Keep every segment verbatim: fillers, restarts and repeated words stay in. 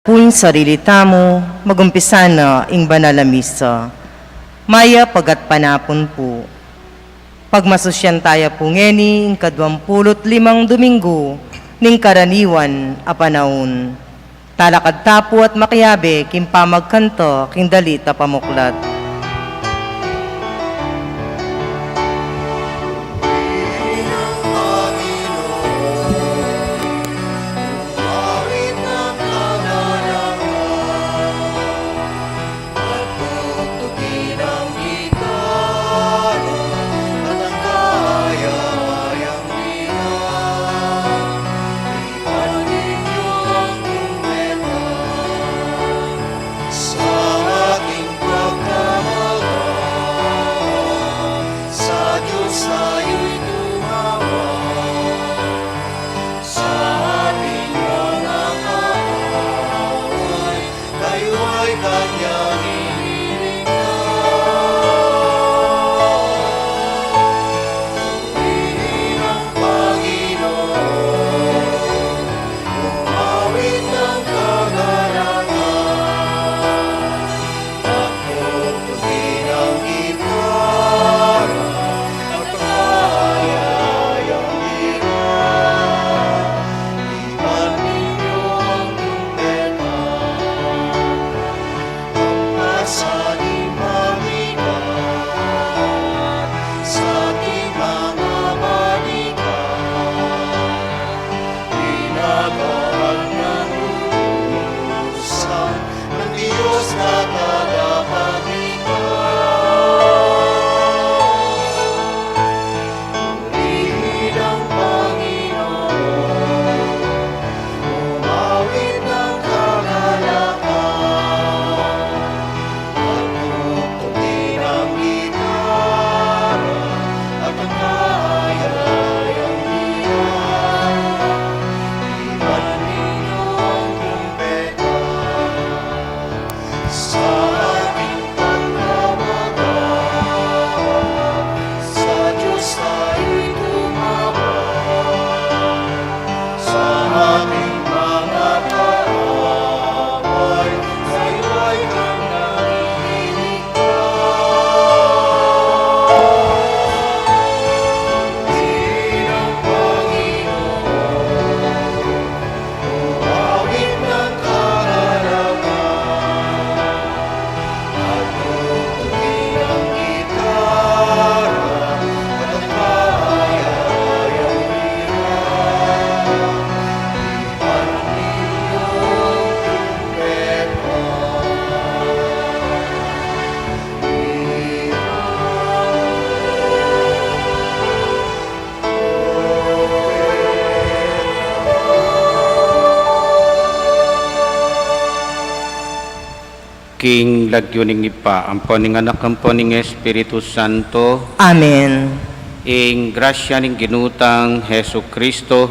Pu ing sarili tamu, magumpisa na ing banal a misa. Mayap a gatpanapun pu. Pagmasusyan taya pu ngeni ing kaduang pulu't limang Dominggu ning karaniwan a panaun. Talakad ta pu at makiabe king pamagkanta king dalit a pamuklat. Sa Diyos tayo'y tumawa, sa ating mga kaaway, tayo ay kanyang iniligtas. Purihin ang Panginoon, umawit ng kagalakan. Pinagawa ng lubusan ng Diyos na tagapagligtas. Purihin ang Panginoon, umawit ng kagalakan. Pagtugtugin ang gitara at ang kayang bira. Iwan ninyo ang trumpeta. Sa ating pagkawagawag, sa Diyos tayo'y tumawag. Sa ating mga kaaway, tayo ay kanyang iniligtas. Purihin ang Panginoon, umawit ng kagalakan. King lagyu ning Ibpa, ampo ning Anak, ampo ning Espiritu Santo. Amen. Ing grasya ning Ginu tang Jesucristo,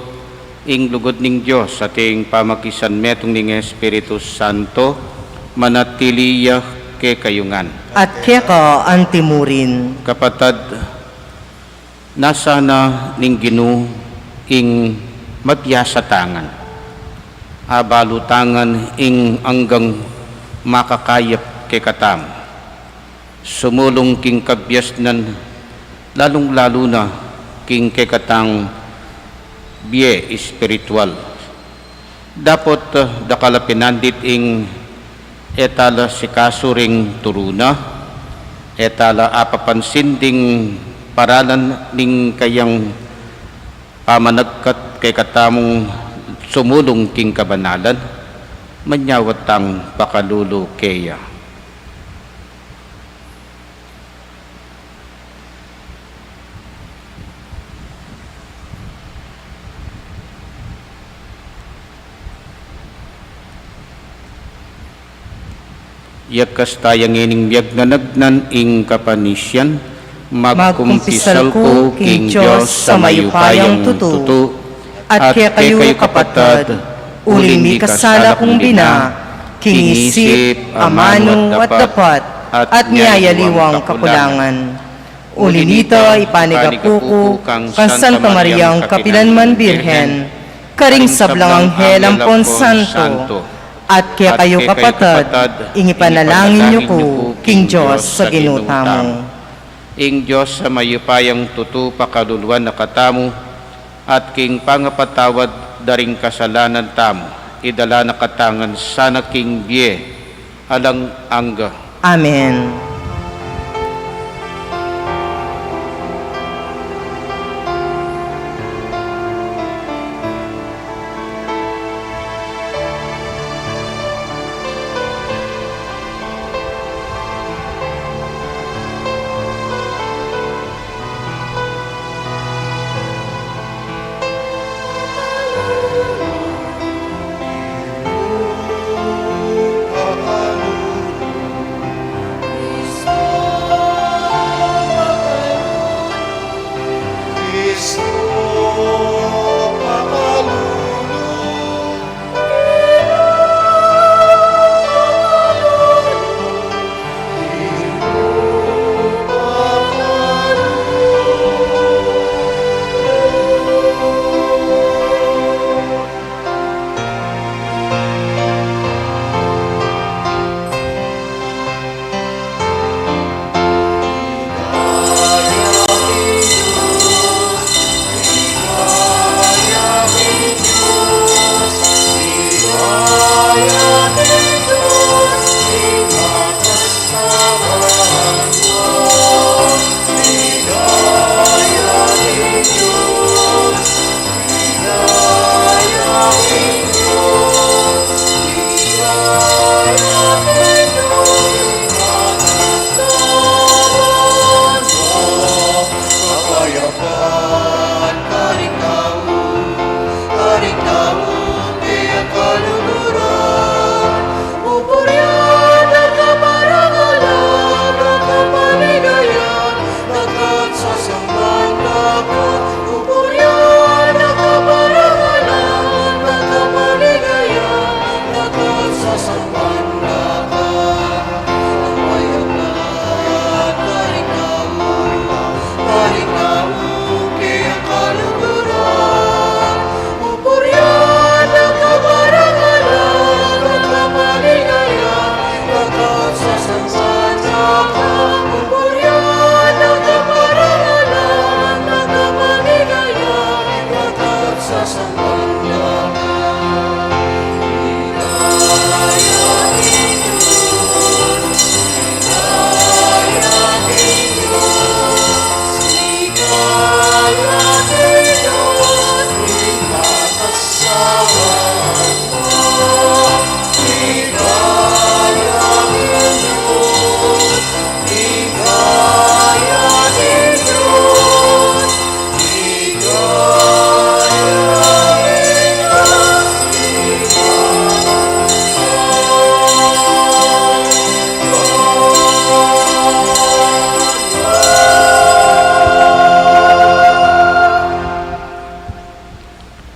ing lugud ning Dios, at ing pamakisanmetung ning Espiritu Santo, manatili ya kekayu ngan. At keka antimurin. Kapatad, nasa na ning Ginu ing mabiasa tang ngan. Abalu tang ngan ing anggang makakayap kekatamu. Sumulung king kabiasnan, lalung-lalu na king kekatang bie espiritual. Dapot, eh, dakal a pinandit ing e tala sikasu ring turu na, e tala apapansin ding paralan ning kayang pamanagkat kekatamung sumulung king kabanalan, manyawad tang pakalulu keya. Yakas taya ngening miyagnanagnan ing kapanisian, magkumpisal ku king Dios a mayupayang tutu, at kekayu kapatad, uling mikasala kung bina, king isip, amanu, at dapat, at miyayaliwang kakulangan. Uli nita, ipanigapu ku kang Santa Mariang kapilanman Birhen, karing sablang anghel ampon santo, At kekayu, kapatad, ing ipanalangin yu ku king Dios a Ginu tamu. Ing Dios a mayupayang tutu pakaluluan na katamu, at king pangapatawad da ring kasalanan tamu, idala na katamu ngan sana king bie alang angga. Amen.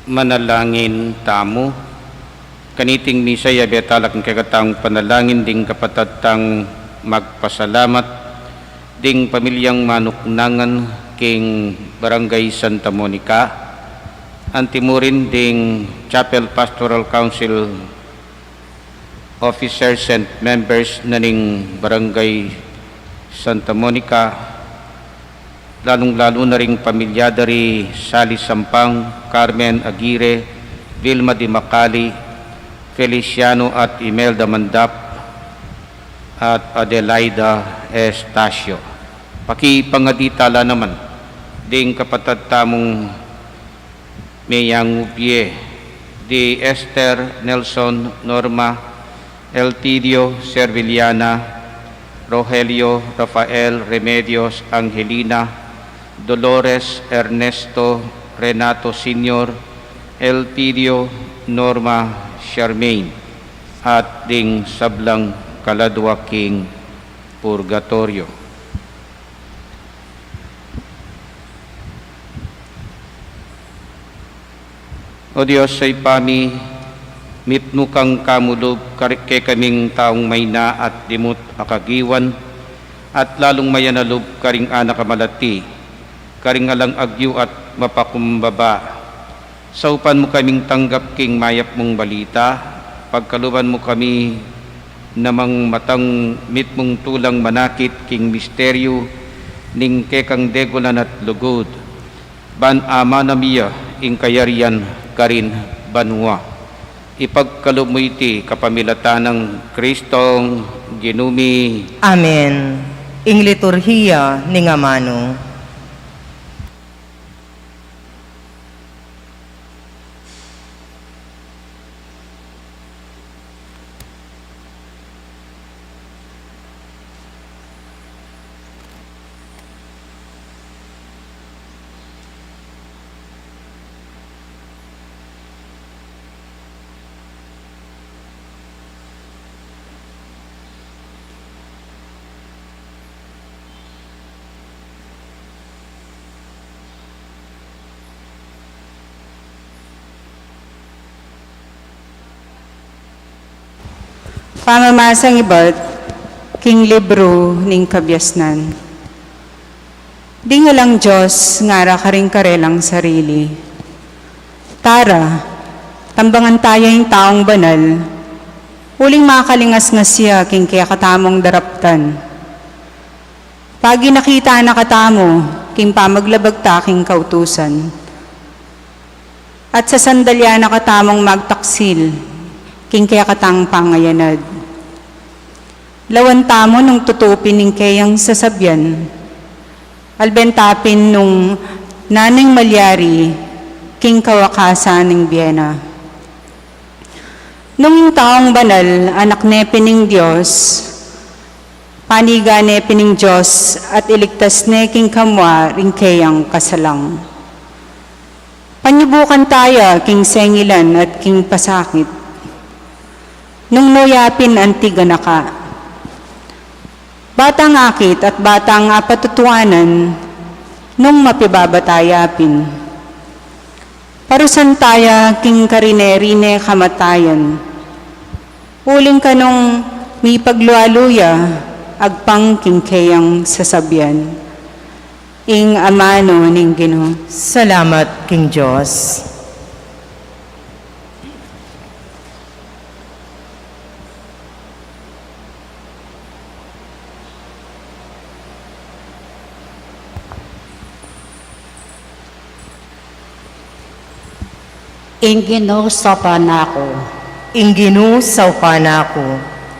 Manalangin tamu. Kaniting misa, yabe tala king kekatang panalangin ding kapatad tang magpasalamat, ding pamilyang manuknangan king Barangay Santa Monica, antimurin ding Chapel Pastoral Council officers and members na ning Barangay Santa Monica, lalung-lalu na ring pamilya da ri Sally Sampang, Carmen Aguirre, Vilma Dimacali, Feliciano at Imelda Mandap, at Adelaida Estacio. Pakipangadi tala naman ding kapatad tamung meyangubie, di Esther, Nelson, Norma, Eltidio, Serviliana, Rogelio, Rafael, Remedios, Angelina, Dolores, Ernesto, Renato Senior, Eltidio, Norma, Charmaine, at ding sablang kaladwa king purgatorio. O Dios, Ibpa mi, mipnu kang kamulub kari-, kekaming taung mayna at dimut a kagiwan, at lalung mayan a lub karing anak a malati, karing alang agyu at mapakumbaba. Saupan mu kaming tanggap king mayap mung balita, Pagkaluban mu kami namang matang mitmung tulang manakit king misteryu ning kekang degulan at lugud, ban amana mi ya ing kayarian karin banua. Ipagkalub mu iti kapamilatan nang Kristong Ginu mi. Amen. Ing liturhiya ning amanu. Pamamasang ibat king libru ning kabiasnan. Ding alang Dios ngara karing karelang sarili, "Tara, tambangan taya ing taung banal, uling makalingasngas ya king kekatamung daraptan." Paginakitan na katamu king pamaglabag ta king kautusan, at sasandalian na katamung magtaksil king kekatang pangayanad. Lawan tamu nung tutu pin ing keyang sasabian, alben ta pin nung nanu ing malyari king kawakasan ning bie na. Nung ing taung banal, anak ne pin ning Dios, panigan ne pin ning Dios, at iligtas ne king kamua ring keyang kasalang. Panyubukan taya king sengilan at king pasakit, nung nu ya pin anti ganaka. Batang akit at batang apatutuanan, nung mapibaba taya pin. Parusan taya king karine-rine kamatayan, uling kanung mipaglualu ya agpang king keyang sasabian. Ing amanu ning Ginu. Salamat king Dios. Ing Ginu saupan na ku. Ing Ginu saupan na ku.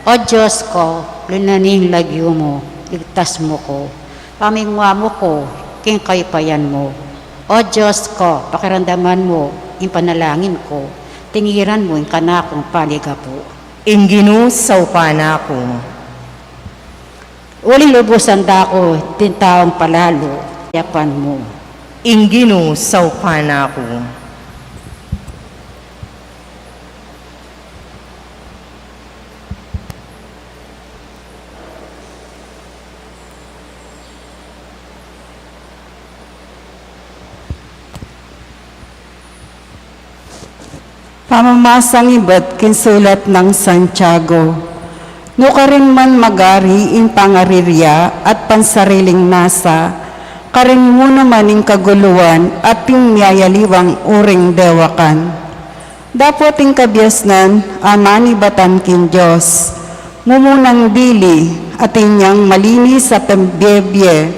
O Dios ku, linwan ing lagyu mu, ligtas mu ku. Pamingwa mu ku king kayupayan mu. O Dios ku, pakiramdaman mu ing panalangin ku. Tingiran mu ing kanakung paligapu. Ing Ginu saupan na ku. Uling lubusan da ku ding taung palalu, kayapan mu. Ing Ginu saupan na ku. Pamamasang ibat king sulat nang Santiago. Nu karin man magari ing pangarirya at pansariling nasa, karin mu naman ing kaguluan at ing miyayaliwang uring dewakan. Dapot ing kabiasnan a manibatan king Dios, mumunang dili, atin yang malinis a pambibie,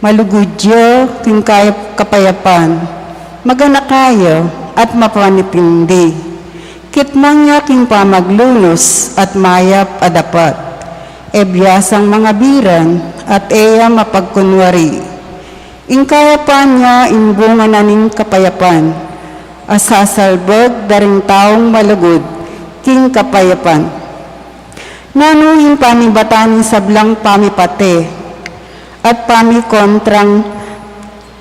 malugud ya king kayap-, kapayapan, maganaka ya at mapanintindi. Kitmang ya king pamaglunus at mayap a dapat. E biasang mangabiran at e ya mapagkunwari. Ing kayapan ya ing bunga na ning kapayapan, a sasalbag da ring taung malugud king kapayapan. Nanu ing panibatan ning sablang pamipate at pamikontrang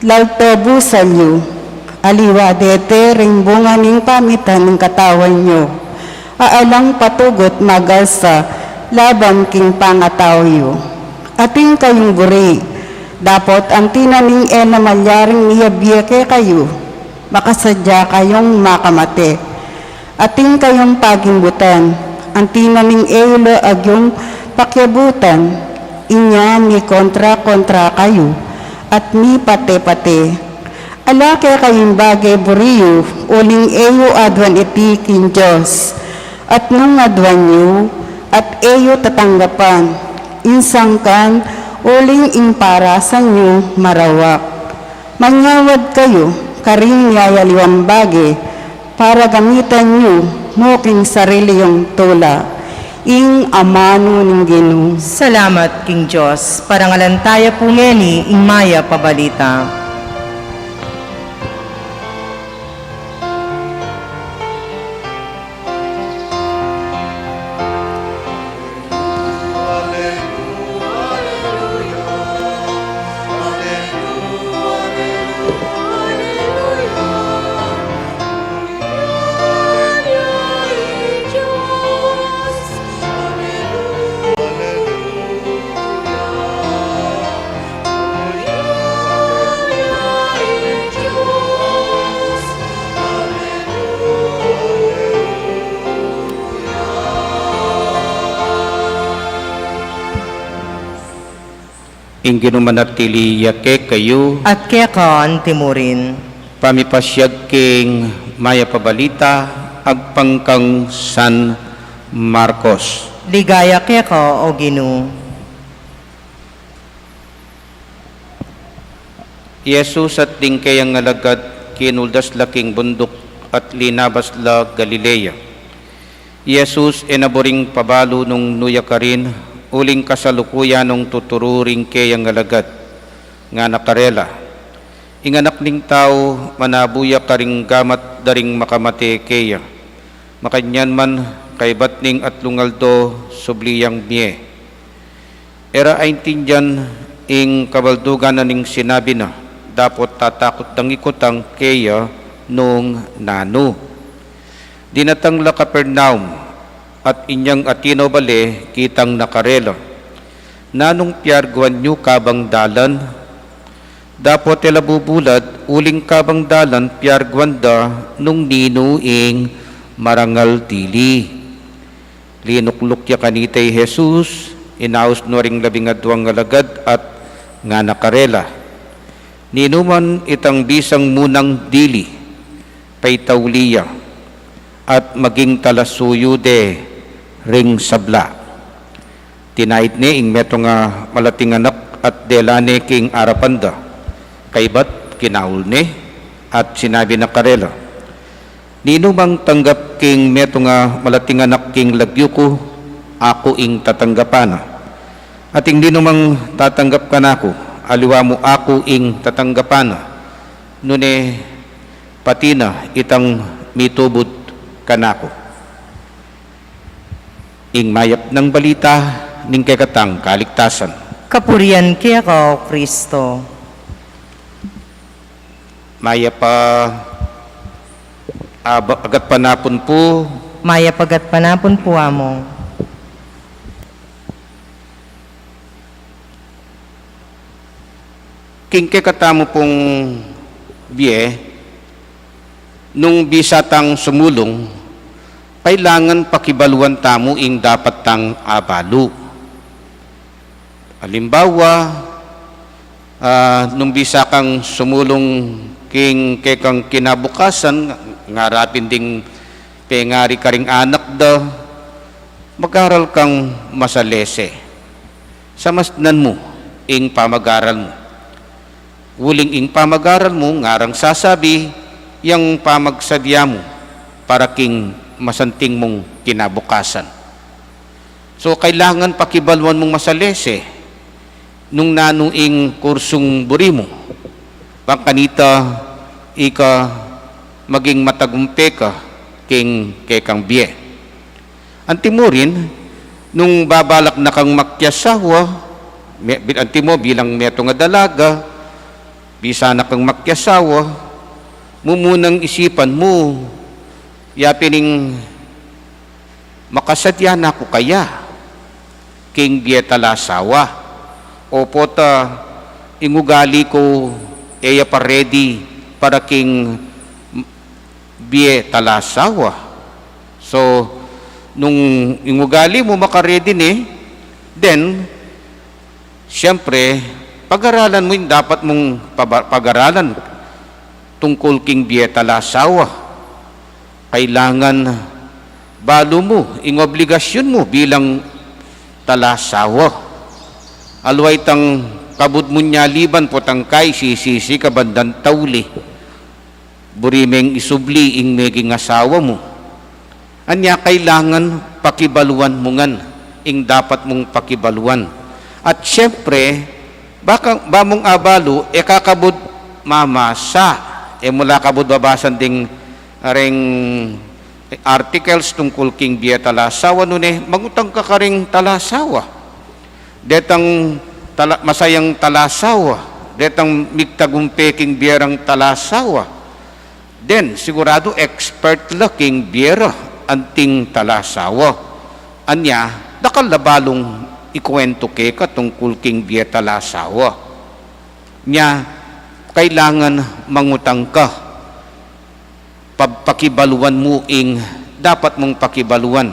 laltabusan yu? Aliwa dete ring bunga ning pamitan ning katawan yu, a alang patugut magalsa laban king pangatau yu. Atin kayung buri, dapot anti na ning e na malyaring miyabie kekayu, makasadya kayung makamate. Atin kayung pagimbutan, anti na ning e yu la agyung pakiabutan, inya mikontra-kontra kayu, at mipate-pate. Ala kekayu ing bage buri yu, uling e yu aduan iti king Dios. At nung aduan yu, at e yu tatanggapan, ing sangkan, uling ing parasan yu marawak. Manyawad kayu karing yayaliwang bage, para gamitan yu mu king sarili yung tula. Ing amanu ning Ginu. Salamat king Dios. Parangalan taya pu ngeni ing mayap a balita. Ing Ginu manatili ya kekayu. At keka anti murin. Pamipasiag king mayap a balita agpang kang San Marcos. Ligaya keka, o Ginu. I Jesus at ding keyang alagad kinuldas la king bunduk at linabas la Galilea. I Jesus e na buring pabalu nung nu ya karin, uling kasalukuyan nung tuturu ring keyang alagad, ngana karela, "Ing Anak ning Tau manabu ya karing gamat da ring makamate keya. Makanyan man, kaybat ning atlung aldo subli yang mie." E ra aintindian ing kabaldugan na ning sinabi na, dapot tatakut dang ikutang keya nung nanu. Dinatang la Capernaum, at inyang atinaw bale kitang na karela, "Nanung piarguan yu kabang dalan?" Dapot e la bubulad, uling kabang dalan piarguan da nung ninu ing marangal dili. Linukluk ya kanita i Jesus, inaus no ring labing aduang alagad at ngana karela, "Ninuman itang bisang munang dili, paitauli ya, at maging talasuyu de ring sabla." Tinait ne ing metung a malating anak at dela ne king arapan da. Kaybat kinaul ne at sinabi na karela, "Ninumang tanggap king metung a malating anak king lagyu ku, aku ing tatanggapan na. At ing ninumang tatanggap kanaku, aliwa mu aku ing tatanggapan na, nune pati na itang mitubud kanaku." Ing mayap nang balita ning kekatang kaligtasan. Kapurian keka, o Kristo. Mayap a, a, ba-, agat panapun pu. Mayap a agat panapun pu, Among. King kekatamu pung bie, nung bisa tang sumulung, kailangan pakibaluan tamu ing dapat tang abalu. Alimbawa, ah, nung bisa kang sumulung king kekang kinabukasan, ngara pin ding pengari karing anak da, mag-aral kang masalese. Samasnan mu ing pamag-aral mu. Uling ing pamag-aral mu, ngarang sasabi yang pamagsadya mu para king masanting mung kinabukasan. So, kailangan pakibaluan mung masalese nung nanu ing kursung buri mu. Bang kanita ika maging matagumpe ka king kekang bie. Antimurin, nung babalak na kang makiasawa, me-, bil-, antimu bilang metung a dalaga, bisa na kang makiasawa, mumunang isipan mu, yapin ing makasadya na ku kaya king bie talasawa. O pota ing ugali ku e ya pa ready para king bie talasawa. So, nung ing ugali mu makaredi ne, then, siyempre, pag-aralan mu ing dapat mung paba-, pag-aralan tungkul king bie talasawa. Kailangan Balu mu ing obligasyun mu bilang talasawa. Aliwa itang kabud mu nyaliban potang kai sisisi ka ban dan tauli. Buri meng isubli ing meging asawa mu. Anya kailangan pakibaluan mu ngan ing dapat mung pakibaluan. At siyempre, baka, ba mung abalu, e ka kabud mamasa, e mu la kabud babasan ding reng articles tungkul king bie talasawa, nune mangutang ka karing talasawa. Detang tala-, masayang talasawa, detang migtagumpe king bie rang talasawa. Den, siguradu expert la king bie ra anting talasawa. Anya, dakal la balung ikuwentu keka tungkul king bie talasawa. Nya, kailangan mangutang ka. Pagpakibaluan mu ing dapat mung pakibaluan,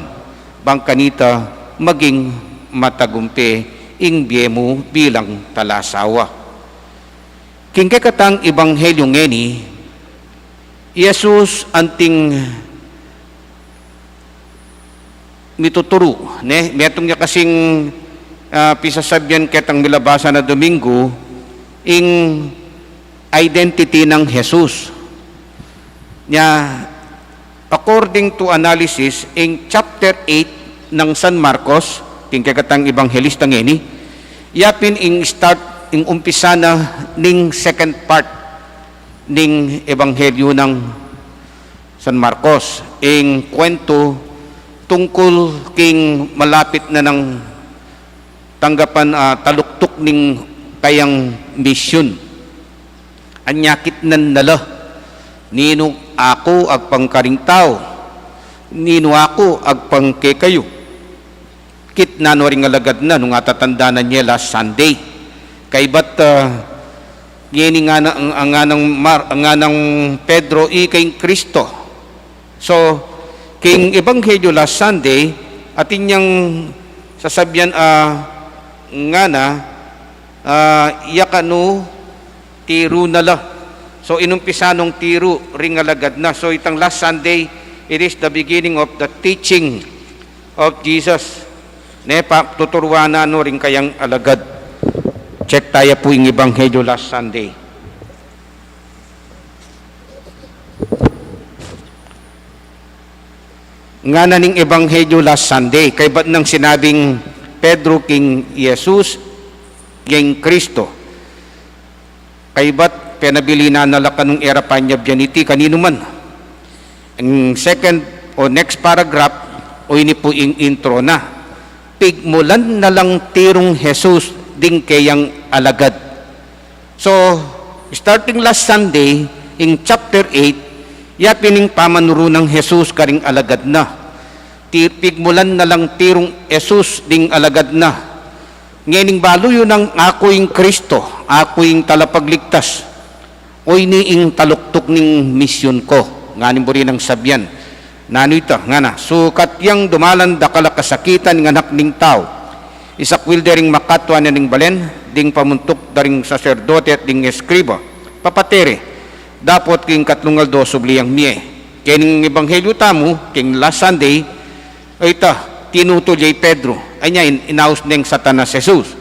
bang kanita maging matagumpe ing bie mu bilang talasawa. King kekatang ebanghelyu ngeni, i Jesus anting mituturu, ne? Metung ya kasing, ah, pisasabyan ketang milabasan a Domingo, ing identity nang Jesus. Nya, according to analysis, ing chapter eight nang San Marcos, king kekatang ebanghelista ngeni, yapin ing start, ing umpisa na ning second part ning ebanghelyu nang San Marcos, ing kuwentu tungkul king malapit na nang tanggapan, ah, taluktuk ning kayang misyun. Anya kitnan na la, ninu aku agpang karing tau, ninu aku agpang kekayu. Kitnan no ring alagad na nung atatandanan ye last Sunday. Kaybat, ah, ngeni ngana, ang, ang nganang Mar-, ang nganang Pedro, ika ing Kristo. So, king ebanghelyu last Sunday, atin yang sasabyan, ah, ngana, ah, ya kanu tiru na la. So, inumpisa nong tiru ring alagad na. So, itang last Sunday, it is the beginning of the teaching of Jesus. Ne, pa, tuturuan na no ring kayang alagad. Check taya pu ing ebanghelyu last Sunday. Ngana ning ebanghelyu last Sunday, kaybat nang sinabing Pedro king Jesus, king Kristo. Kaybat penabilinan na la kanung e ra panyabyan iti kaninu man. Ing second o next paragraph, o ini pu ing intro na. Pigmulan na lang tirung Jesus ding keyang alagad. So, starting last Sunday, ing chapter eight, yapin ing pamanuru nang Jesus karing alagad na. Ti-, pigmulan na lang tirung Jesus ding alagad na. Ngening balu yu nang aku ing Kristo, aku ing talapagligtas. O ini ing taluktuk ning misyun ku, ngana ning buri nang sabyan. Nanu ita, ngana, sukat yang dumalan dakal a kasakitan ing Anak ning Tau. Isakwil de ring makatua na ning balen, ding pamuntuk da ring saserdote at ding eskriba. Papate re, dapot king katlung aldo subli yang mie. Kening ebanghelyu tamu, king last Sunday, o ita, tinutul ya i Pedro. Anya in-, inaus neng Satanas Jesus.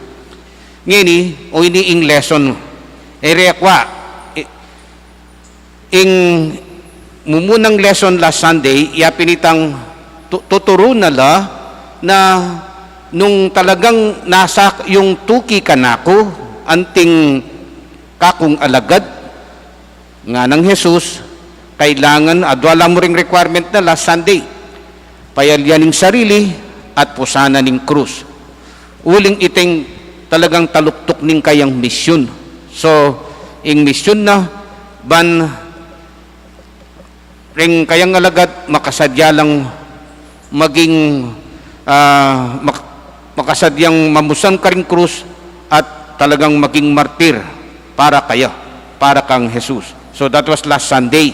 Ngeni, o ini ing lesson. E re kwa, i-, ing mumunang lesson last Sunday, yapin itang tu-, tuturu na la na nung talagang nasa yung tuki kanaku, anting kakung alagad, nganang Jesus, kailangan adua la mu ring requirement na last Sunday. Payalian ing sarili at pusanan ing krus. Uling ita ing talagang taluktuk ning kayang misyun. So, ing misyun na ban ring kayang alagad makasadya lang maging, ah, mak-, makasadyang mamusan karing krus at talagang maging martir para kaya, para kang Jesus. So that was last Sunday.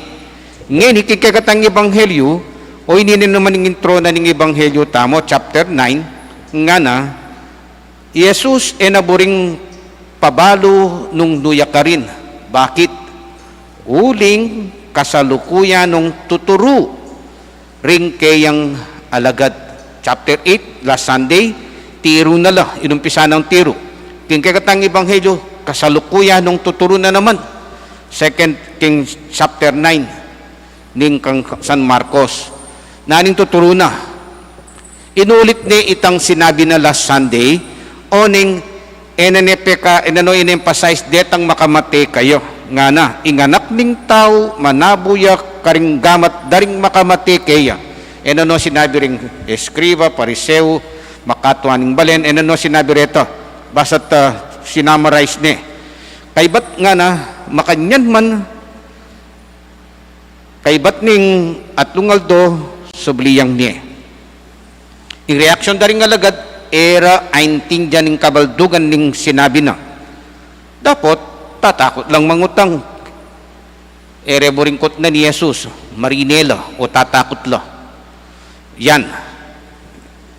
Ngeni, king kekatang ebanghelyu, o ini na naman ing intro na ning ebanghelyu tamu, chapter nine, ngana, i Jesus e na buring pabalu nung nu ya karin. Bakit? Uling kasalukuyan nong tuturu ring keyang Alagad, chapter eight, last Sunday, tiru na la, inumpisa nang tiru. King kekatang ebanghelyo, kasalukuyan nung tuturu na naman. Second Kings chapter nine, ning kang San Marcos. Naning tuturu na. Inulit ne itang sinabi na last Sunday, oning e na ne peka, e na no in-emphasize detang makamate kaya. Ngana, ing Anak ning Tau, manabu ya karing gamat da ring makamate kaya. E na no sinabi ring eskriba, Pariseo, makatua ning balen, e na no sinabi reta. Basta't, ah, sinummarize ne. Kaybat ngana, makanyan man, kaybat ning atlung aldo, subli yang ne. Ing reaksyon da ring alagad, e ra aintindian ing kabaldugan ning sinabi na. Dapot, tatakut lang mangutang. E re buring kutnan i Jesus, marine la o tatakut la. Yan.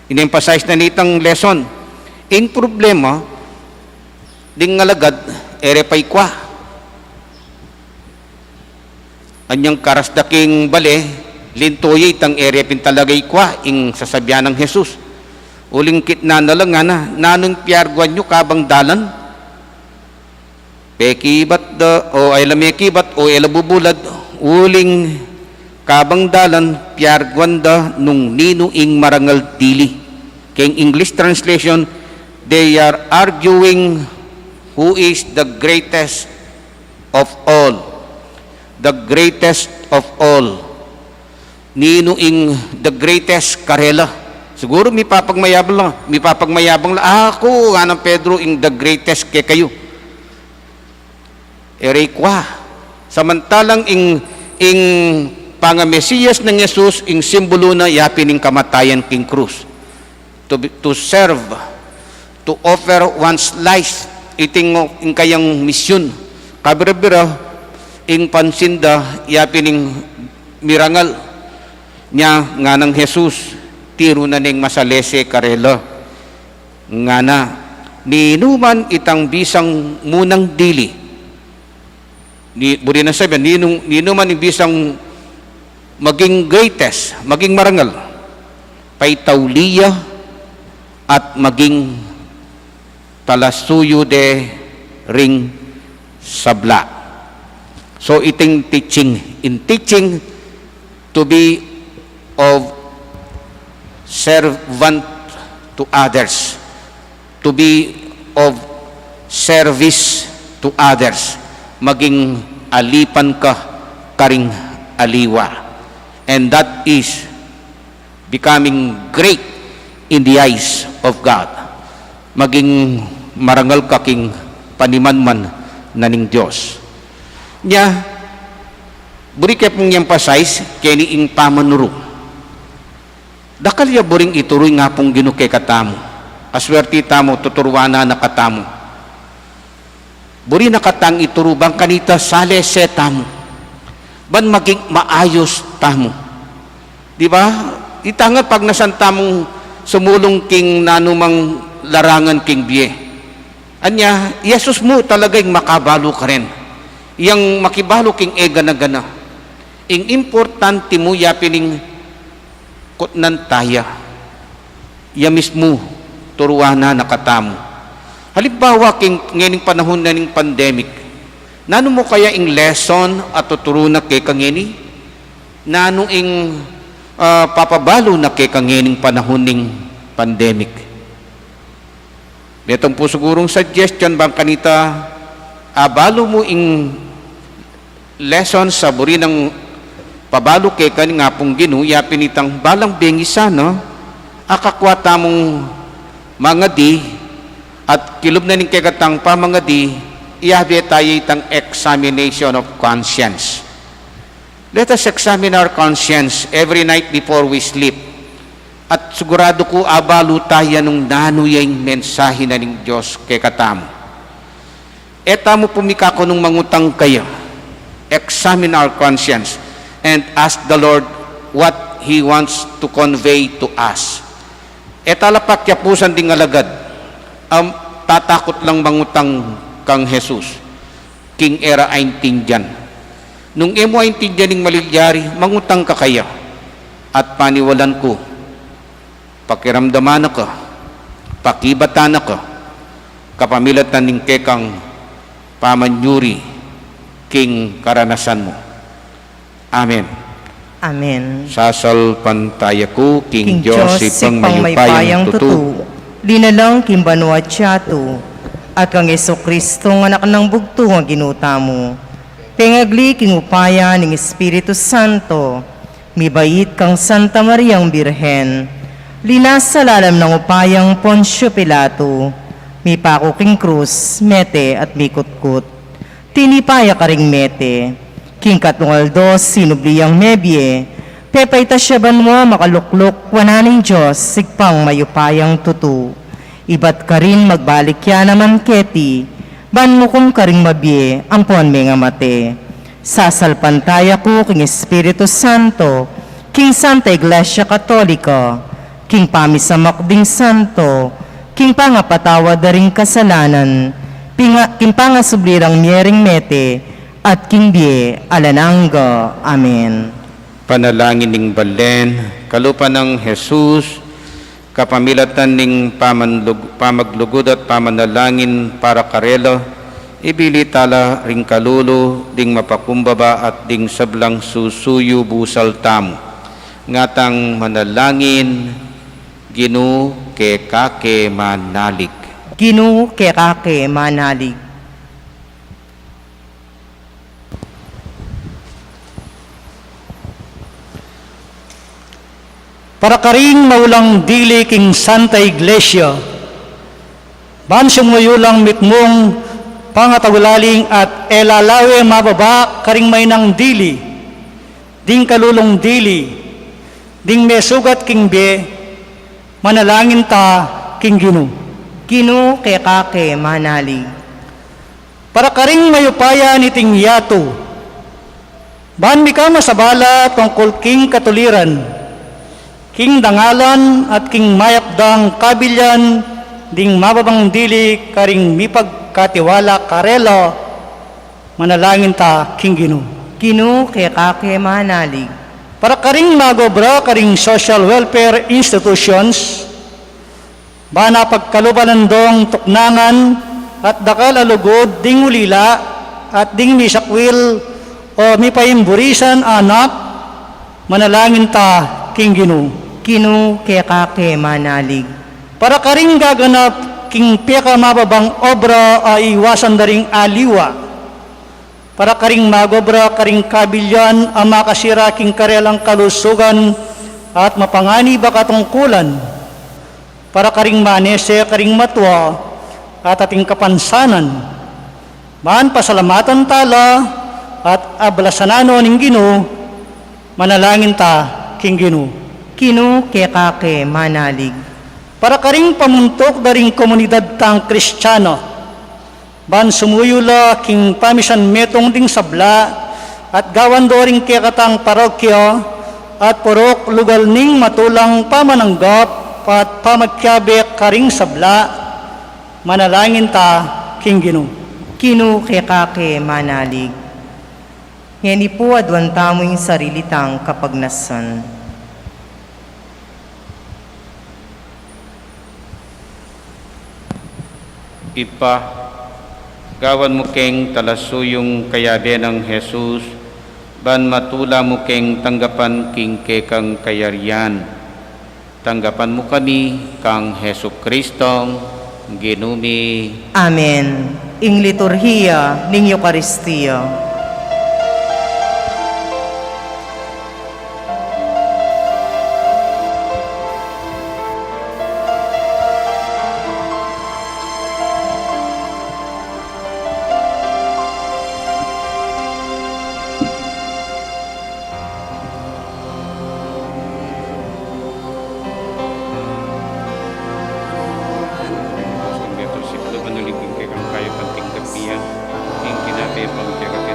In-emphasize na nitang lesson. Ing problema, ding alagad, e re pa ikua. Anyang karas da king bale, linto ya itang e re pin talaga ikua ing sasabian nang Jesus. Uling kitnan na la ngana, nanung piarguan yu kabang dalan? Pekibat da, o e la mekibat, o e la bubulad, uling kabang dalan, piarguan da nung ninu ing marangal dili. Keng English translation, they are arguing who is the greatest of all. The greatest of all. Ninu ing the greatest karela? Siguru mipapagmayabang la, mipapagmayabang la, "Aku," nganang Pedro, "ing the greatest kekayu." E re ikua. Samantalang ing, ing pangamesiyas nang Jesus, ing simbulu na ya pin ing kamatayan king krus. To be, to serve, to offer one's life, iti ing kayang misyon. Kabira-bira, ing pansin da, ya pin ing mirangal. Nya, nganang Jesus, tiru na neng masalese karela. Ngana, ninu man itang bisang munang dili. Ni, buri nang sabian, ninu, ninu man ing bisang maging greatest, maging marangal, paitauli ya at maging talasuyu de ring sabla. So, iting teaching, in teaching to be of servant to others, to be of service to others, maging alipan ka karing aliwa. And that is becoming great in the eyes of God. Maging marangal ka king panimanman na ning Dios. Nya, buri ke pung i-emphasize keni ing pamanuru. Dakal ya buring ituru ing Apung Ginu kekatamu. Aswerti tamu, tuturuan na katamu. Buri na katang ituru bang kanita salese tamu. Ban maging maayos tamu. Di ba? Itang pagnasan tamung sumulung king nanumang larangan king bie. Anya, i Jesus mu talaga ing makabalu karen. Yang makibalu king e gana-gana. Ing importante mu ya pin ing kutnan taya. Ya mismu, turuan na katamu. Halimbawa, king ngening panahun na ning pandemic, nanu mu kaya ing lesson a tuturu na keka ngeni? Nanu ing, ah, papabalu na keka ngening panahun ning pandemic? Detang pu sigurung suggestion bang kanita, abalu mu ing lesson a buri nang pabalu keka ning Apung Ginu, ya pin itang balang bengi sana, akakua tamung mangadi, at kilub na ning kekatang pamangadi, iyabe taya itang examination of conscience. Let us examine our conscience every night before we sleep. At siguradu ku abalu taya nung nanu ya ing mensahe na ning Dios kekatamu. E tamu pumikaku nung mangutang kaya. Examine our conscience and ask the Lord what He wants to convey to us. E tala pakiapusan ding alagad a tatakut lang mangutang kang Jesus king e ra aintindian. Nung e mu aintindian ing malilyari, mangutang ka kaya. At paniwalan ku, Pakiramdaman na ka, pakibatan na ka, kapamilatan ning kekang pamanyuri king karanasan mu. Amen. Amen. Sasalpantaya ku king Dios, Dios, Ibpang mayupayang tutu, linalang king banua at yatu, at kang Jesucristo, a Anak nang bugtung a Ginu tamu. Pengagli king upaya ning Espiritu Santo, mibait kang Santa Mariang Birhen, linasa lalam nang upayang Poncio Pilato, mipaku king krus, mete at mikutkut. Tinipa ya karing mete, king katlung aldo sinubli yang mebie, pepaitas ya banua, makalukluk wanan ning Dios, Ibpang mayupayang tutu. Ibat karin magbalik ya naman keti, ban mukum karing mabie ampon mengamate. Sasalpantaya ku king Espiritu Santo, king Santa Iglesia Katolika, king pamisamak ding santo, king pangapatawad da ring kasalanan, pinga-, king pangasubli rang mie ring mete, at king bie alang angga. Amen. Panalangin ning balen. Kalupa nang Jesus, kapamilatan ning pamanlug-, pamaglugud at pamanalangin para karela, ibili tala ring kalulu ding mapakumbaba at ding sablang susuyu busal tamu. Ngatang manalangin. Ginu, keka ke manalig. Ginu, keka ke manalig. Para karing maulang dili king Santa Iglesia, ban sumuyu lang mitmung pangatagulaling at e la lawe mababa karing mainang dili, ding kalulung dili, ding mesugat king bie, manalangin ta king Ginu. Ginu, keka ke manalig. Para karing mayupaya niting yatu, ban mika masabala tungkul king katuliran, king dangalan at king mayap dang kabilian ding mababang dili karing mipagkatiwala karela, manalangin ta king Ginu. Ginu, keka ke manalig. Para karing mag-obra karing social welfare institutions, ban mapagkaluban dong tuknangan at dakal a lugud ding ulila at ding misakwil o mipaimburisan anak, manalangin ta king Ginu. Ginu, keka ke manalig. Para karing gaganap king pekamababang obra a iwasan da ring aliwa. Para karing mag-obra karing kabilian a makasira king karelang kalusugan at mapanganib a katungkulan. Para karing manese karing matua at ating kapansanan. Ban pasalamatan tala at ablasanan no ning Ginu, manalangin ta king Ginu. Ginu, keka ke manalig. Para karing pamuntuk da ring komunidad tang Kristiano, ban sumuyu la king pamisanmetung ding sabla at gawan do ring kekatang parokya at purok lugal ning matulang pamananggap at pamakiabe karing sabla, manalangin ta king Ginu. Ginu, keka ke manalig. Ngeni pu, aduan tamu ing sarili tang kapagnasan. Ibpa, gawan mu keng talasuyung kayabe nang Jesus, ban matula mu keng tanggapan king kekang kayarian. Tanggapan mu kami kang Jesucristong Ginu mi. Amen. Ing liturhiya ning Eukaristia. Apostol Petro, siklo, manulig king kekang kayapan king gapian, king kinabe pang kekang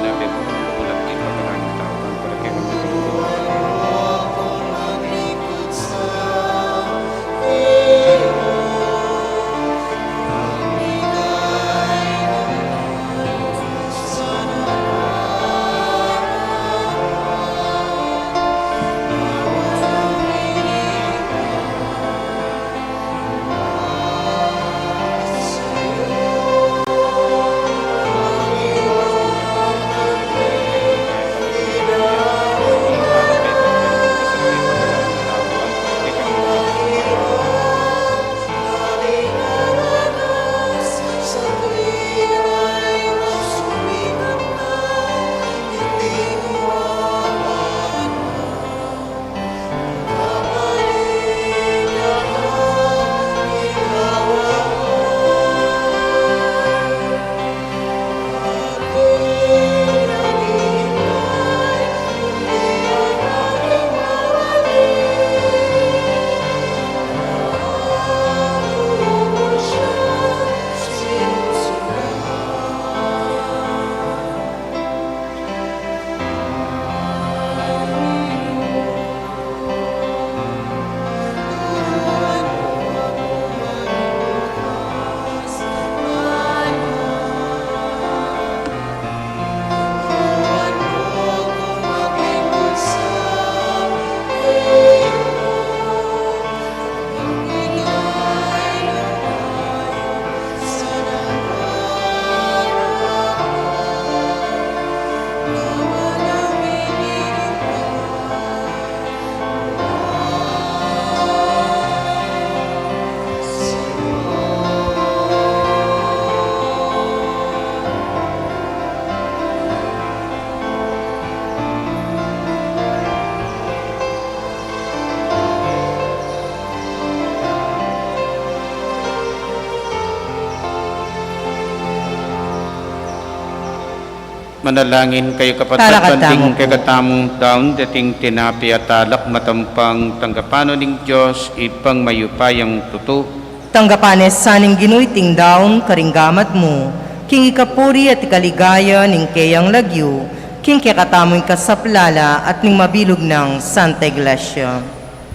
Manalangin kayu, kapatad, ban ding kekatamung daun deting tinape at alak, matampang tanggapan no ning Dios Ibpang mayupayang tutu. Tanggapan ne sa ning Ginu iting daun karing gamat mu, king ikapuri at ikaligaya ning keyang lagyu, king kekatamung ikasaplala at ning mabilug nang Santa Iglesia.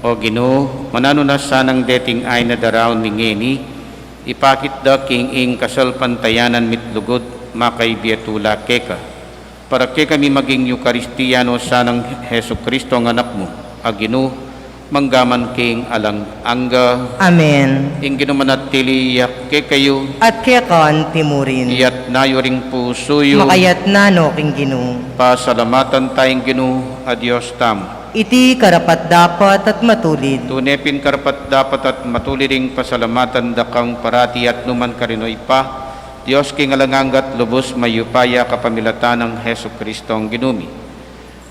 O Ginu, mananu na sanang deting ain a daraun mi ngeni, ipakit da king ing kasalpantayanan mi't lugud makaibie tula keka. Para kekami maging Eukaristia no sanang Jesucristo a Anak mu, a Ginu, mangga man king alang angga. Amen. Ing Ginu manatili ya kekayu. At keka anti mu rin. Iyatas yu ring pusu yu. Makayatas no king Ginu. Pasalamatan taya ing Ginu a Dios tamu. Iti karapat-dapat at matulid. Tune pin karapat-dapat at matulid ing pasalamatan da kang parati at nu man karin, O Ibpa, Dios king alang angga at lubus mayupaya, kapamilatan nang Jesucristong Ginu mi.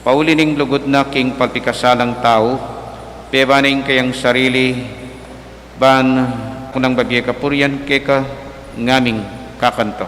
Pauli ning lugud na king palpikasalang tau, pebana ing kayang sarili, ban kunang babie kapurian keka, ngaming kakanto.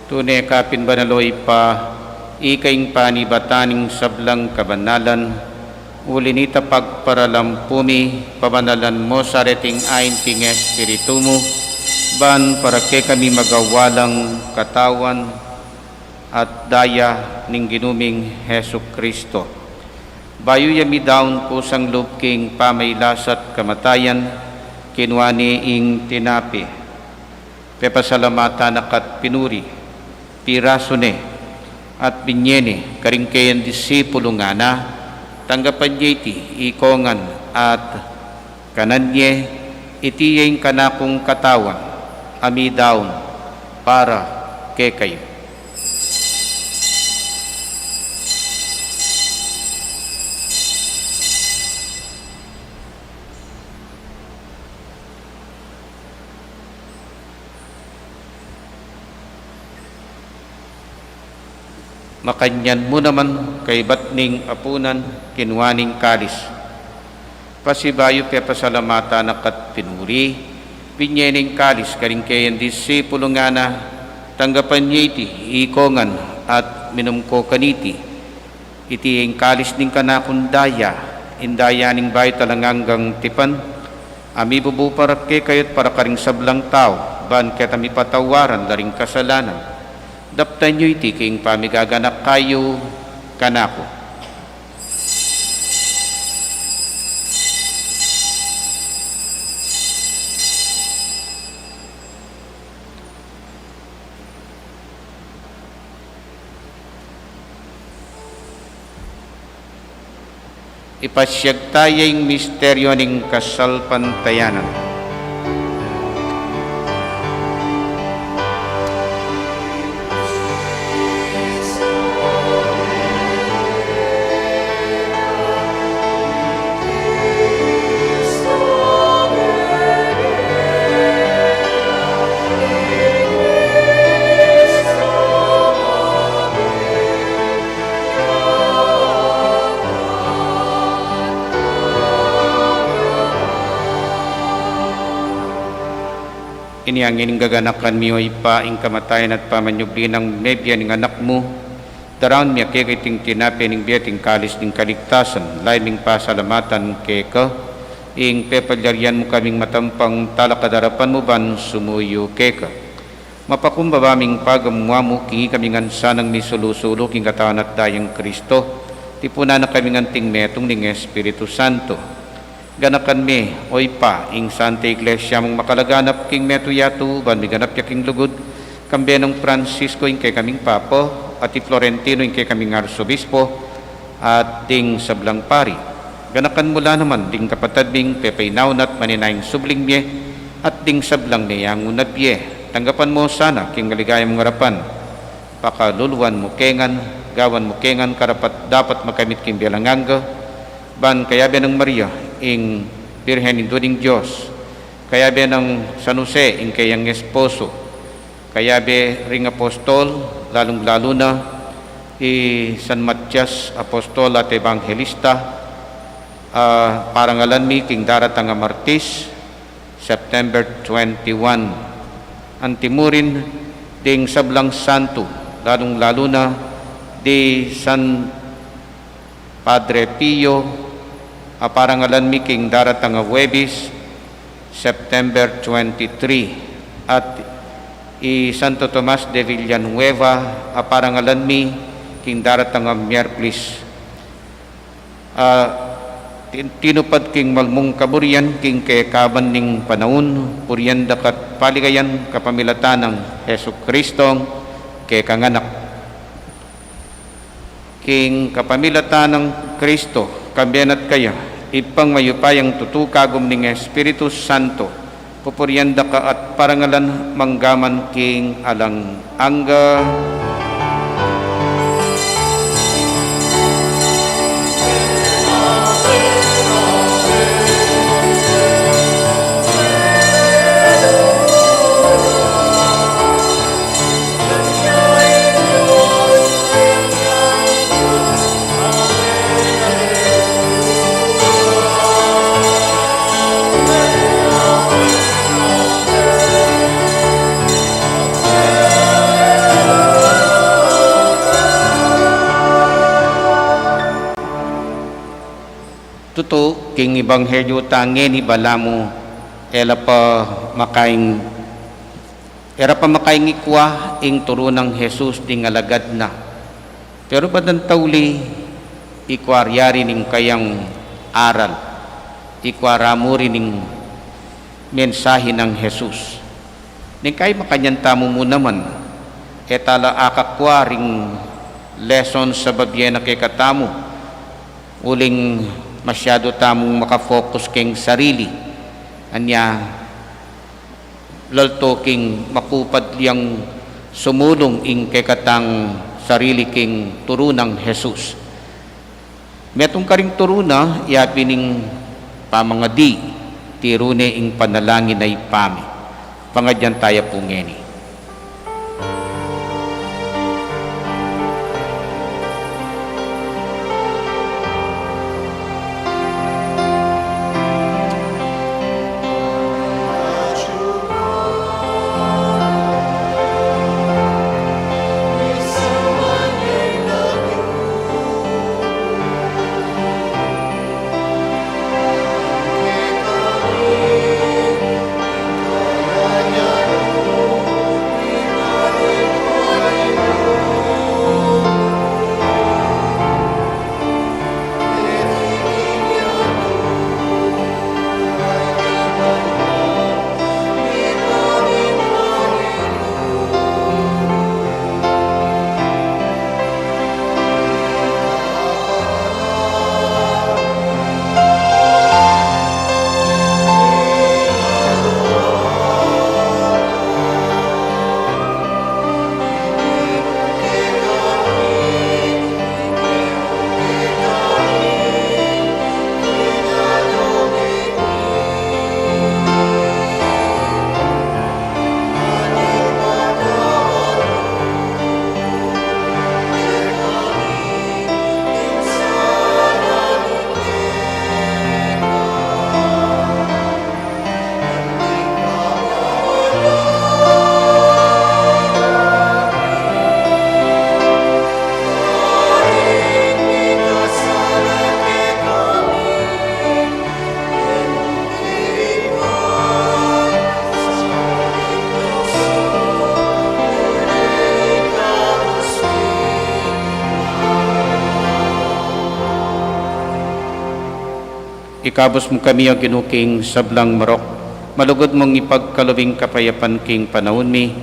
Tune ka pin banal, O Ibpa, ika ing panibatan ning sablang kabanalan, uli nita pagparalampu mi, pabanalan mu sa reting ain king Espiritu mu, ban para kekami maging walang katawan at daya ning Ginu ming Jesucristo. Bayu ya midaun kusang lub king pamailas at kamatayan, kinua ne ing tinape, pepasalamatan na ka't pinuri, pirasu ne, at binye ne karing kayang disipulu, ngana, tanggapan ye iti, ikong ngan at kanan ye, iti ya ing kanakung katawan, a midaun para kekayu. Makanyan mu naman, kaybat ning apunan, kinua ne ing kalis. Pasibayu pepasalamatan na ka't pinuri, binye ne ing kalis karing kayang disipulu, ngana, tanggapan ye iti, ikong ngan at minum ko kaniti. Iti ing kalis ning kanakung daya, ing daya ning bayu at alang anggang tipan, a mibubu para kekayu at para karing sablang tau, ban keta mipatawaran la ring kasalanan. Daptan yu iti king pamigaganaka yu kanaku. Ipasiag taya ing misteryu ning kasalpantayanan. Ini ing gaganakan mi, O Ibpa, ing kamatayan at pamanyubli nang mebie ning Anak mu. Daraun mi keka iting tinape ning bie at ing kalis ning kaligtasan, lalu ming pasalamatan keka, ing pepalyarian mu kaming matampang talakad king arapan mu ban sumuyu keka. Mapakumbaba ming pagamu mu king ikami ngan sanang misulu-sulu king katawan at dayang Kristo, tipunan na kaming anting metung ning Espiritu Santo. Ganakan me, O Ibpa, ing Santa Iglesia mung makalaganap king metung yatu, ban miganap ya king lugud, kambe nang Francisco ing kekaming Papa, at i Florentino ing kekaming Arsobispo, at ding sablang pari. Ganakan mu la naman ding kapatad ming pepainaun at manenaya king subling mie, at ding sablang meyangu na bie. Tanggapan mu la sana king maligaya mung arapan. Pakaluluan mu ke ngan, gawan mu ke ngan karapat-dapat makamit king bie alang angga, ban kayabe nang Maria, ing Birhen Indu ning Dios, kayabe nang San Jose, ing keyang esposo, kayabe ring apostol, lalung-lalu na i San Matias, apostol at ebanghelista, a parangalan mi king daratang a Martis, September twenty-one. Anti mu rin ding sablang santo, lalung-lalu na di San Padre Pio, a parangalan mi king daratang a Huwebes, September twenty-three, at i Santo Tomas de Villanueva, a parangalan mi king daratang a Miyerkules. A, tin-, tinupad king malmung kaburian king kekaban ning panaun, purian da ka at paligayan kapamilatan nang Jesucristong kekang Anak. King kapamilatan nang Kristo, kambe na at kaya, Ibpang mayupayang tutu, kagum ning Espiritu Santo, pupurian da ka at parangalan mangga man king alang angga. Tutu, king ebanghelyu tang ini balamu, e la pa makaing, e la pa makaing ikua ing turu nang Jesus ding alagad na. Pero badantang uli, ikua riyari ning kayang aral, ikua ramu rin ing mensahe nang Jesus. Ning kai makanyan tamu mu naman, e tala akakua ring lesson a babie na kekatamu, uling masyadu tamung makafocus king sarili. Anya, lalto king makupad yang sumulung ing kekatang sarili king turu nang Jesus. Metung karing turu na, yapin ing pamangadi, tiru ne ing panalangin a Ibpa mi. Pangadyan taya pu ngeni. Kabus mu kami, O Ginu, king sablang marok. Malugud mung ipagkalub ing kapayapan king panaun mi,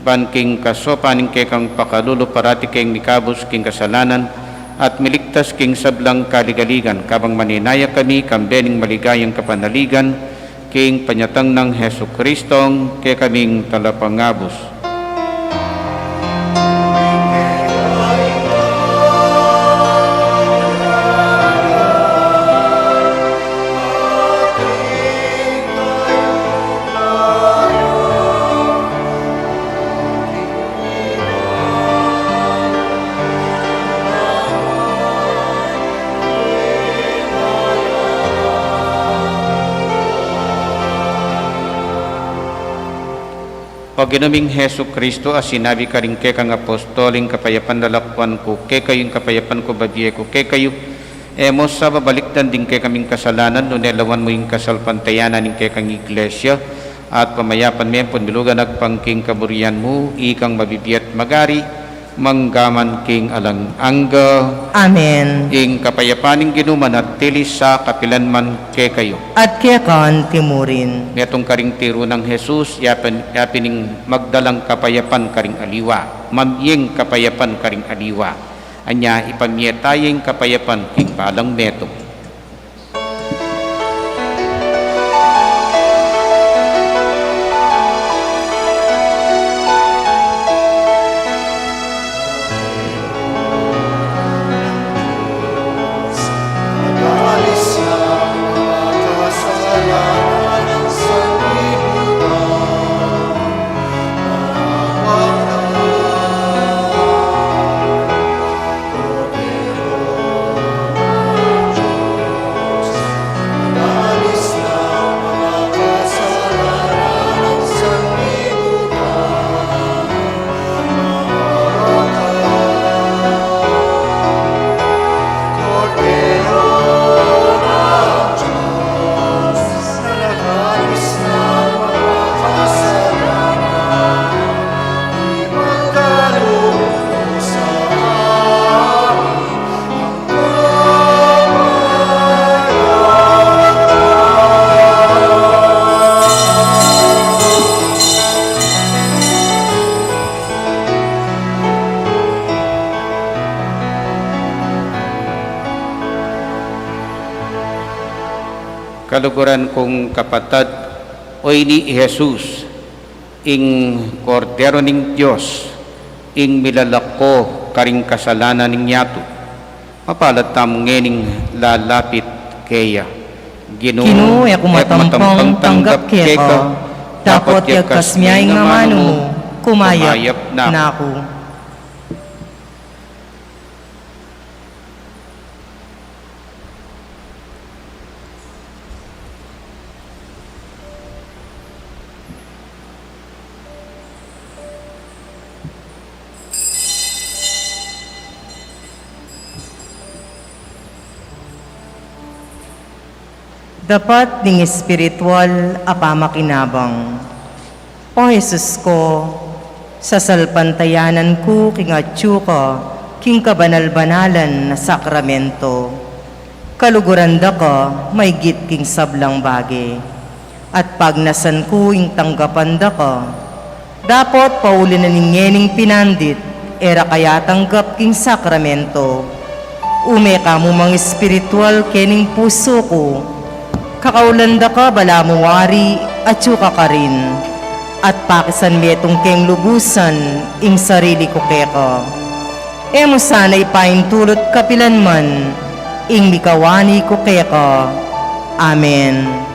ban king kasopan ning kekang pakalulu parati keng mikabus king kasalanan, at miligtas king sablang kaligaligan, kabang maninaya kami kambe ning maligayang kapanaligan, king panyatang nang Jesucristong kekaming Talapangabus. O Ginu ming Jesucristo, a sinabi karing kekang apostol, ing kapayapan lalakwan ku kekayu, ing kapayapan ku bibie ku kekayu, e mu sa babalikdan ding kekaming kasalanan, nune lawan mu ing kasalpantayanan ning kekang Iglesia, at pamayapan me ampon milugan agpang king kaburian mu, ikang mabibie at magari, mangga man king alang angga. Amen. Ing kapayapan ning Ginu manatili sa kapilan man kekayu. At keka anti murin. Metung karing tiru nang Jesus, yapin, yapin ing magdalang kapayapan karing aliwa, mamie ing kapayapan karing aliwa. Anya, ipamie tamu ing kapayapan king balang metung. Kaluguran kung kapatad, o ini i Jesus, ing Kordero ning Dios, ing milalako karing kasalanan ning yatu. Mapalad tamu ngening lalapit keya. Ginu, Ginu, e ku matampang tanggap keka, dapot yagkas me ing amanu mu, kumayap na ku. Dapat ding espiritual a pamakinabang. O Jesus ku, sasalpantayanan ku king atyu ka king kabanal-banalan a sakramento. Kaluguran da ka maigit king sablang bage, at pagnasan ku ing tanggapan da ka. Dapot pauli na ning ngening pinandit, e ra ka ya tanggap king sakramento. Ume ka mu mang espiritual kening pusu ku. Kakaulan da ka balamu wari, atyu ka karin, at pakisan metung keng lubusan ing sarili ku keka. E mu sana ipaintulut kapilan man ing mikawani ku keka. Amen.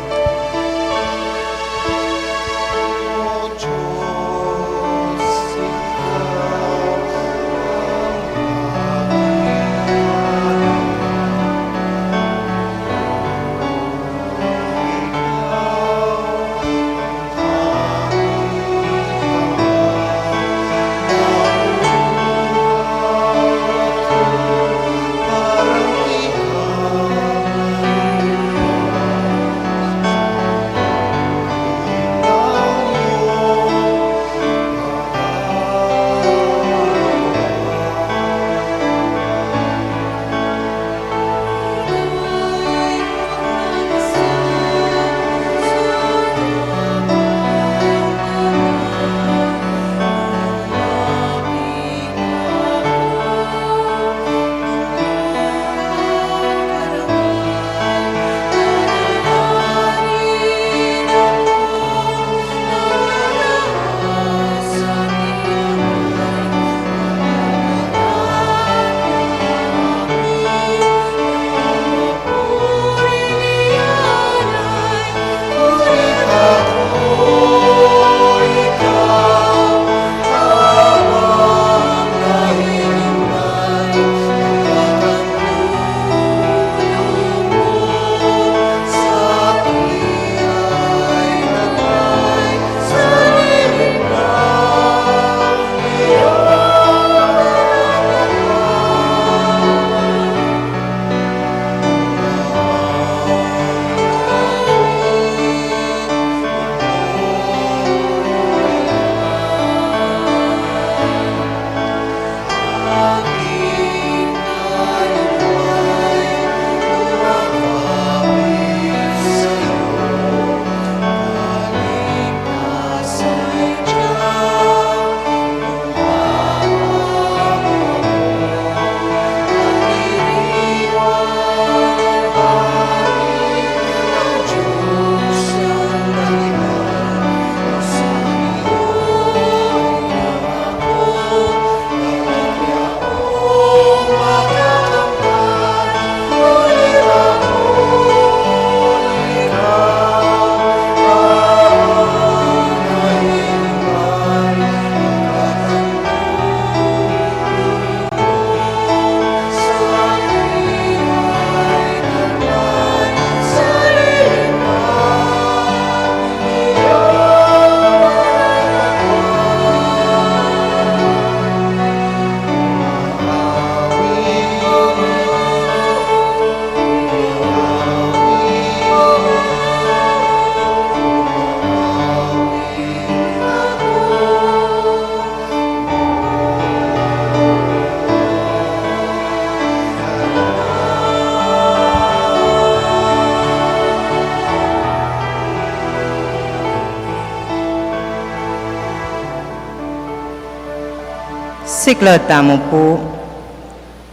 Siklaud tamu pu.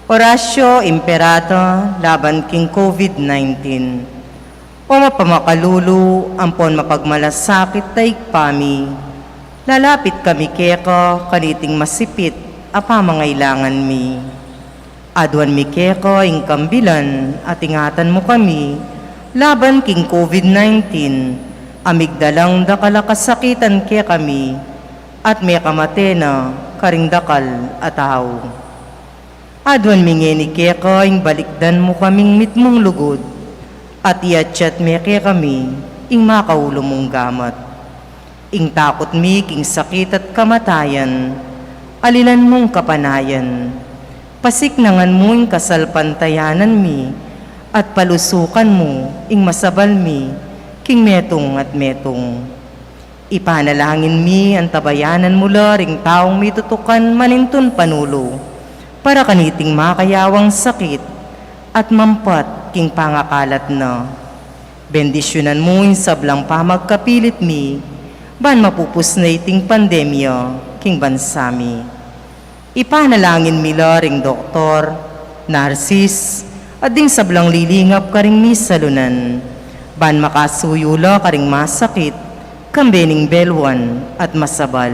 Oratio Imperata laban king COVID nineteen. O mapamakalulu ampon mapagmalasakit a Ibpa mi, lalapit kami keka kaniting masipit a pamangailangan mi. Aduan mi keka ing kambilan at ingatan mu kami laban king COVID nineteen, a migdalang dakal a kasakitan kekami at mekamate na karing dakal a tau. Aduan mi ngeni keka ing balikdan mu kaming mitmung lugud, at iatyat me kekami ing makaulu mung gamat. Ing takut mi king sakit at kamatayan, alilan mung kapanayan. Pasiknangan mu ing kasalpantayanan mi, at palusukan mu ing masabal mi king metung at metung. Ipanalangin mi antabayanan mu la ring taung mitutukan manintun panulu para kaniting makayawang sakit at mampat king pangakalat na. Bendisyunan mu ing sablang pamagkapilit mi, ban mapupus na iting pandemya king bansa mi. Ipanalangin mi la ring doktor, narsis, at ding sablang lilingap karing misalunan, ban makasuyu la karing masakit, kambe ning belwan at masabal.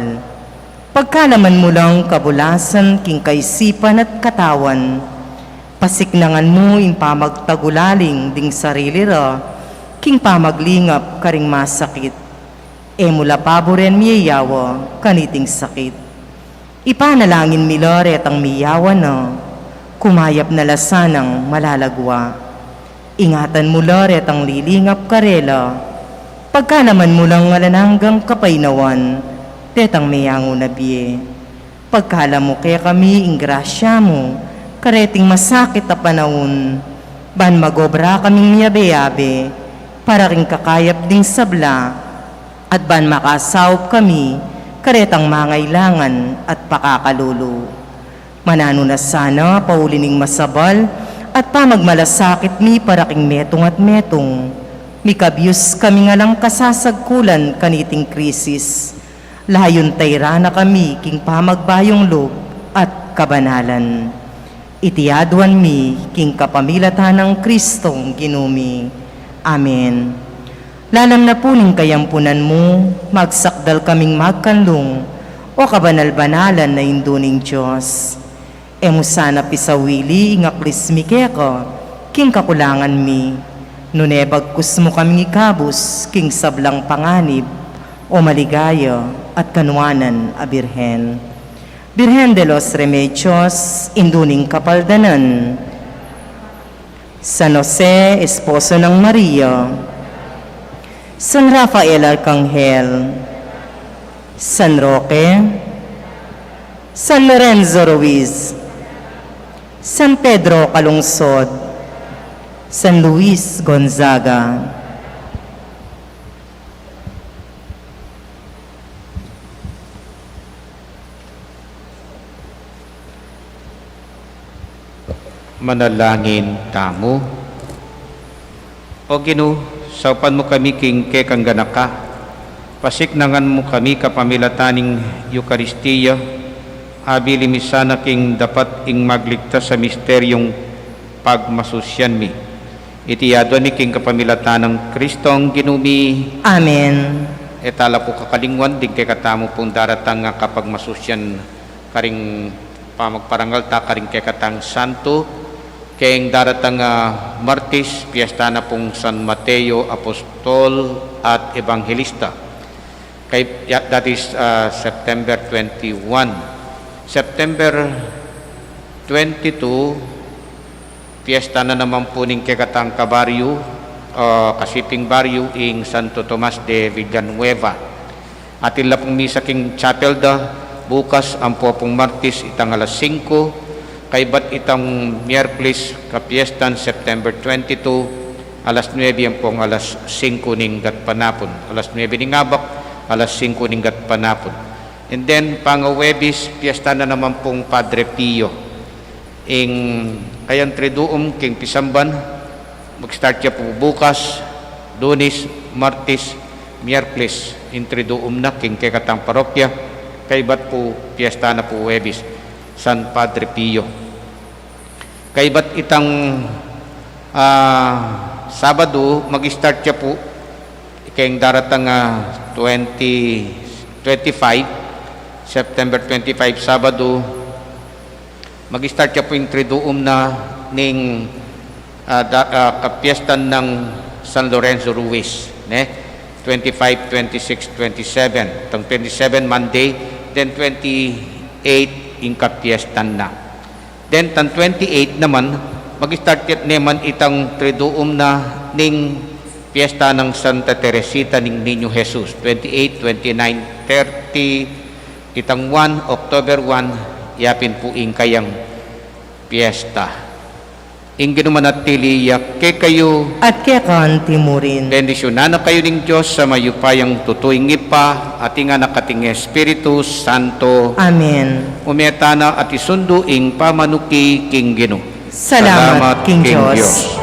Pagkalaman mu lang kabulasan king kaisipan at katawan, pasiknangan mu ing pamagtagulaling ding sarili ra, king pamaglingap karing masakit. E mu la paburen miyayawa kaniting sakit. Ipanalangin mi la retang miyawa na, kumayap na la sanang malalagwa. Ingatan mu la retang lilingap karela, pagkalaman mu lang alang anggang kapaynawan detang meyangu na bie. Pagkalub mu kekami ing grasya mu kareting masakit a panaun, ban magobra kaming miyabe-yabe para king kakayap ding sabla, at ban makasaup kami karetang mangailangan at pakakalulu. Mananu na sana, pauli ning masabal at pamagmalasakit mi para king metung at metung, mikabyus kaming alang kasasagkulan kaniting krisis. Layun tayran na kami king pamagbayung lub at kabanalan. Iti aduan mi king kapamilatan nang Kristong Ginu mi. Amen. Lalam na pu ning kayampunan mu, magsakdal kaming magkanlung, o kabanal-banalan a Indu ning Dios. E mu sana pisawili ing aklis mi keka king kakulangan mi, nune bagkus mu kaming ikabus king sablang panganib, o maligaya at kanuanan a Birhen. Birhen de los Remedios, Indu ning Kapaldanan. San Jose, esposo nang Maria. San Rafael Arcangel. San Roque. San Lorenzo Ruiz. San Pedro Calungsod. San Luis Gonzaga. Manalangin tamu. O Ginu, saupan mu kami king kekang ganaka, pasiknangan mu kami kapamilatan ning Eukaristia, abili mi sana king dapat ing magligtas a misteryung pagmasusian mi. Iti aduan mi king kapamilatan nang Kristong Ginu mi. Amen. E tala pu kakalingwan ding kekatamu pung daratang a kapagmasusian karing pamagparangal ta karing kekatang santu, keng daratang a Martis, piesta na pung San Mateo Apostol at Evangelista. Kay, ya, that is, uh, September twenty-one. September twenty-two, piesta na naman pu ning kekatang kabaryu, uh, kasiping baryu, ing Santo Tomas de Villanueva. Atin la pung misa king chapel da, bukas ampo pung Martis itang alas singko, kaybat itang Miyerkules kapiestan September twenty-two, alas nuebe ampong alas singko ning gatpanapun. Alas nuebe ning abak, alas singko ning gatpanapun. And then, panga Huwebes, piesta na naman pung Padre Pio. Ing kayang Triduum king pisamban, mag-start ya pu bukas, Lunes, Martes, Miyerkules, ing Triduum na king kekatang parokya, kaybat pu piesta na pu Huwebes. San Padre Pio. Kaybat itang, ah, Sabado, mag-start ya pu keng daratang, ah, twenty, twenty-five, September twenty-five, Sabado, mag-start ya pu ing Triduum na ning, ah, da-, ah, kapiestan nang San Lorenzo Ruiz, ne? Twenty-five, twenty-six, twenty-seven. Tang twenty-seven, Monday, then twenty-eight ing kapiestan na. Then, tang twenty-eight naman, mag-start ya naman itang Triduum na ning piesta nang Santa Teresita ning Niño Jesus. Twenty-eight, twenty-nine, thirty, itang one, October one, yapin pu ing kayang piesta. Ing Ginu manatili ya kekayu. At keka anti mu rin. Bendisyunan na kayu ning Dios a mayupayang tutu, ing Ibpa, at ing Anak, at ing Espiritu Santo. Amen. Ume tana at isundu ing pamanuki king Ginu. Salamat king Dios.